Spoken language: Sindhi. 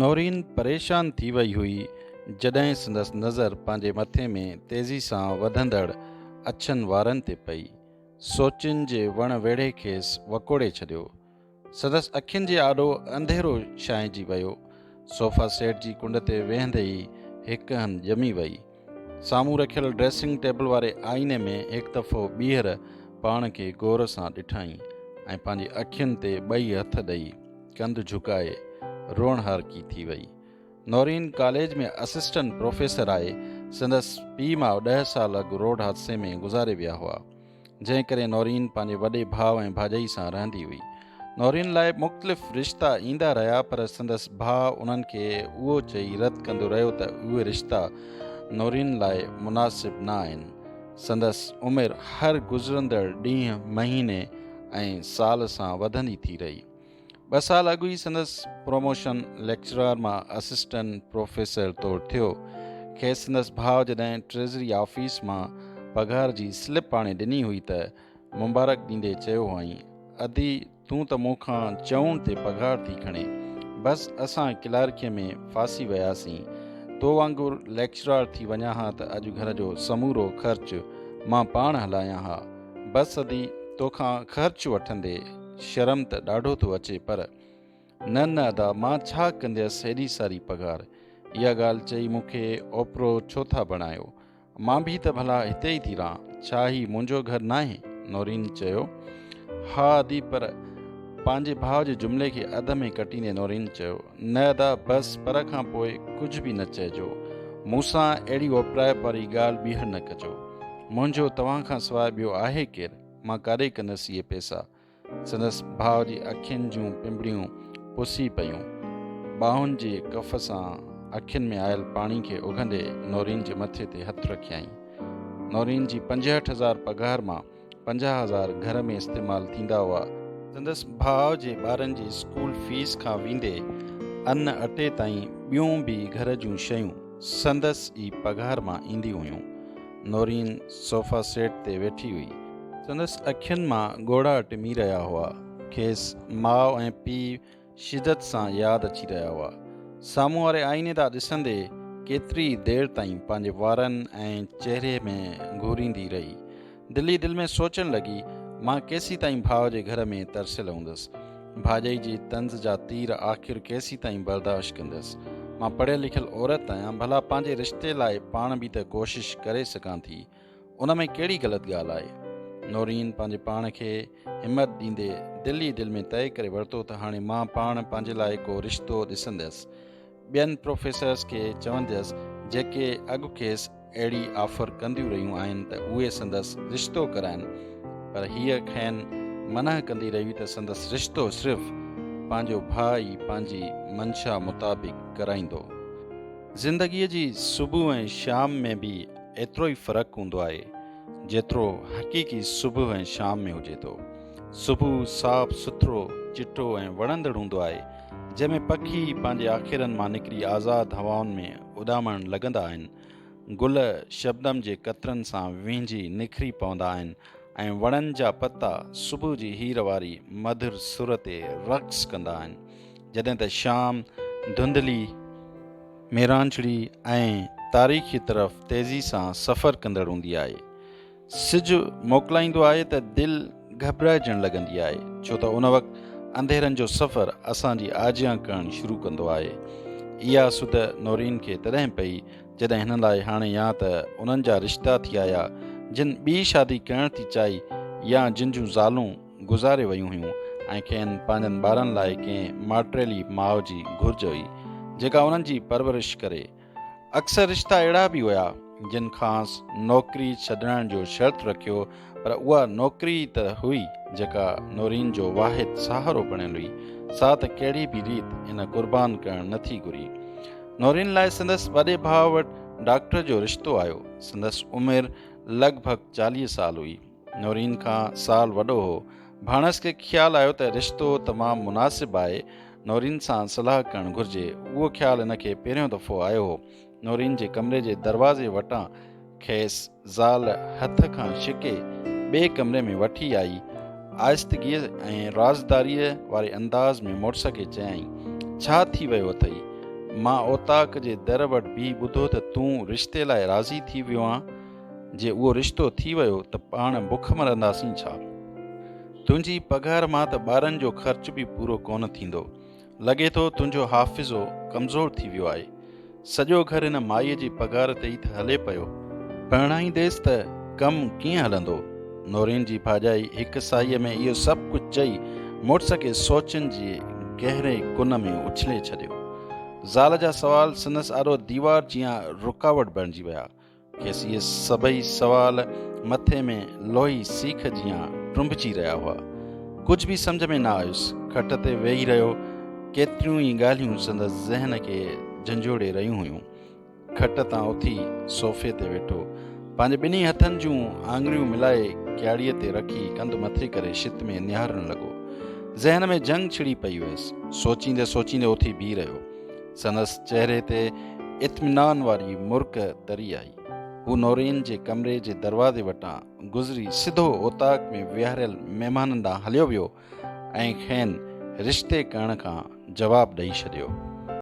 نورين پريشان ٿي وئي هئي جڏهن سندس نظر پنهنجي مٿي ۾ تيزي سان وڌندڙ اڇن وارن تي پئي. سوچن جي وڻ ويڙهي کيس وڪوڙي ڇڏيو. سندس اکين جي آڏو انڌيرو ڇانئجي ويو. صوفا سيٽ جي ڪنڊ تي ويهندي ئي هڪ هنڌ ڄمي وئي. سامهون رکيل ڊريسنگ ٽيبل واري آئيني ۾ هڪ دفعو ٻيهر پاڻ کي غور سان ڏٺائين ۽ پنهنجي اکين تي ٻئي هٿ ڏئي ڪنڌ جهڪائي روئڻهارڪي ٿي وئي. نورين ڪاليج ۾ اسسٽنٽ پروفيسر آهي. سندس پيء ماء ڏهه سال اڳ روڊ حادثي ۾ گذاري ويا هئا. جنهن ڪري نورين پنهنجي وڏي ڀاء ۽ ڀاڄائي سان رهندي هئي. نورين لاء مختلف رشتا ايندا رهيا پر سندس ڀاء انهن کي اهو چئي رد ڪندو رهيو ته اهي رشتا نورين لاء مناسب نه آهن. سندس عمر هر گذرندڙ ڏينهن، مهيني ۽ سال سان وڌندي ٿي رهي. ٻه سال اڳ ئي سندس پروموشن ليڪچرار مان اسسٽنٽ پروفيسر طور ٿيو. کيس سندس ڀاء جڏهن ٽريزري آفيس مان پگهار جي سلپ آڻي ڏني هئي ته مبارڪ ڏيندي چيو هئائين، ادي تون ته مون کان چئوڻ تي پگهار ٿي کڻين. بس اسان ڪلارڪيء ۾ ڦاسي وياسين. تو وانگر ليڪچرار ٿي وڃان ها ته اڄ گهر جو سمورو خرچ مان پاڻ هلايان ها. بس ادي توکان خرچ وٺندي شرم ته ڏاڍو ٿو اچي پر. نه نه ادا مان ڇا ڪنديس هيڏي ساري پگهار. اها ڳالهه چئي مون کي اوپرو ڇو ٿا بڻايو. مان به ته ڀلا هتي ئي ٿي رهان. ڇا هي منهنجو گهر ناهي؟ نورين چيو. ها ادي پر. پنهنجي ڀاء جي جملي کي اڌ ۾ ڪٽيندي نورين چيو. نه ادا بس پر کان پوء ڪجهه به نه چئجو. مون سان اهڙي اوپرائپ واري ڳالهه ٻيهر نه ڪجو. منهنجو توهان کان سواء ٻيو آهي ڪير؟ مان ڪاڏي ڪندس اهي پئسا؟ سندس ڀاء جي اکين جون پنبڻيون پسي پيون. ٻانهن جي ڪف سان اکين ۾ آيل پاڻي کي اگهندي نورين جي مٿي تي هٿ رکيائين. نورين جي 65 هزار پگهار مان 50 هزار گهر ۾ استعمال ٿيندا هئا. سندس ڀاء جي ٻارن جي اسڪول فيس کان ويندي ان اٽي تائين ٻيون به گهر جون شيون سندس ئي پگهار مان اينديون هيون. نورين صوفا سيٽ تي ويٺي هئي. سندس اکين مان ڳوڙها ٽمي رهيا هئا. کيس ماء ۽ پيء شدت سان ياد اچي رهيا هئا. سامهون واري آئيني ڏانهن ڏسندي ڪيتري ئي دير تائين پنهنجي وارن ۽ چهري ۾ گهوريندي رهي. دل ئي دل ۾ سوچڻ لڳي، مان ڪيسيتائين ڀاء جي گهر ۾ ترسيل هوندس. ڀاڄائي جي طنز جا تير آخر ڪيسيتائين برداشت ڪندس. مان پڙهيل لکيل عورت آهيان، ڀلا پنهنجي رشتي لاء پاڻ به ته ڪوشش ڪري سگهان ٿي. ان ۾ ڪهڙي غلط ڳالهه آهي؟ نورين پنهنجي پاڻ کي همت ڏيندي دل ئي دل ۾ طئي ڪري ورتو ته هاڻي مان پاڻ پنهنجي لاء ڪو رشتو ڏسندس. ٻين پروفيسرز کي چونديس جيڪي اڳ کيس اهڙي آفر ڪنديون رهيون آهن ته اهي سندس رشتو ڪرائن پر هيء کين منع ڪندي رهي ته سندس رشتو صرف پنهنجو ڀاء ئي پنهنجي منشا مطابق ڪرائيندو. زندگيء جي صبح ۽ شام ۾ به ايترو ئي فرق هوندو آهي جيترو حقيقي صبح ۽ شام ۾ هجي ٿو. صبح صاف سٿرو، چٽو ۽ وڻندڙ هوندو آهي، جنهن ۾ پکي پنهنجي آکيرن مان نڪري آزاد هوائن ۾ اڏامڻ لڳندا آهن. گل شبنم جي قطرن سان وهنجي نکري پوندا آهن ۽ وڻن جا پتا صبح جي هير واري مڌر سر تي رقص ڪندا آهن. جڏهن ته شام ڌنڌلي، ميرانجهڙي ۽ تاريخي طرف تيزي سان سفر ڪندڙ هوندي آهي. سج موڪلائيندو آهي ته دل گهٻرائجڻ لڳندي آهي، ڇو ته ان وقت انڌيرن جو سفر اسان جي آجيان ڪرڻ شروع ڪندو آهي. اها سڌ نورين کي تڏهن پئي، جڏهن هن لاء هاڻي يا ته انهن جا رشتا ٿي آيا، جن ٻي شادي ڪرڻ ٿي چاهي يا جن جون زالون گذاري ويون هيون ۽ کين پنهنجن ٻارن لاء ڪنهن ماٽيلي ماء جي گهرج هئي، جيڪا انهن جي پرورش ڪري. اڪثر رشتا اهڙا به هيا جن کانئس نوڪري ڇڏڻ جو شرط رکيو پر اها نوڪري ئي ته هئي جيڪا نورين جو واحد سهارو بڻيل هئي سا ته ڪهڙي به ريت هن قربان ڪرڻ نه ٿي گهري. نورين لاء سندس وڏي ڀاء وٽ ڊاڪٽر جو رشتو آيو. سندس عمر لڳ ڀڳ 40 سال هئي. نورين کان سال وڏو هو. ڀاڻس کي خيال آيو ته رشتو تمام مناسب آهي، نورين سان صلاح ڪرڻ گهرجي. اهو خيال هن کي پهريون دفعو آيو هو. نورين جي ڪمري جي دروازي وٽان کيس زال هٿ کان ڇڪي ٻئي ڪمري ۾ وٺي آئي. آهستگيء ۽ رازداريء واري انداز ۾ مڙس کي چيائين، ڇا ٿي ويو اٿئي؟ مان اوطاق جي در وٽ بيهي ٻڌو ته تون رشتي لاء راضي ٿي ويو آن. جي اهو رشتو ٿي ويو ته پاڻ بک مرنداسين ڇا؟ تنهنجي پگهار مان ته ٻارن جو خرچ به پورو ڪونه ٿيندو. لڳي ٿو تنهنجو حافظو ڪمزور ٿي ويو آهي. سڄو گهر هن مائيء جي پگهار تي ئي ته هلي پيو. پرڻائينديس ته ڪم ڪيئن هلندو؟ نورين جي ڀاڄائي هڪ ساهيء ۾ اهو سڀ ڪجهه چئي مڙس کي سوچن جي گهري ڪن ۾ اڇلي ڇڏيو. زال جا سوال سندس آڏو ديوار جيان رڪاوٽ بڻجي ويا. کيس اهي سڀئي سوال مٿي ۾ لوهي سيخ جيان ٽنبجي رهيا هئا. ڪجهه به سمجهه ۾ نه آيس. کٽ تي ويهي رهيو. ڪيتريون ئي ڳالهيون سندس ذهن کي جهنجهوڙي رهيون هيون. کٽ تان اٿي صوفي تي ويٺو. پنهنجي ٻنهي هٿن جون آڱريون ملائي ڪياڙيء تي رکي ڪنڌ مٿي ڪري شت ۾ نهارڻ لڳو. ذهن ۾ جنگ ڇڙي پئي هيس. سوچيندي سوچيندي اٿي بيهي رهيو. سندس چهري تي اطمينان واري مرڪ تري آئي. هو نورين جي ڪمري جي دروازي وٽان گذري سڌو اوطاق ۾ ويهاريل مهمانن ڏانهن هليو ويو ۽ کين رشتي ڪرڻ کان جواب ڏئي ڇڏيو.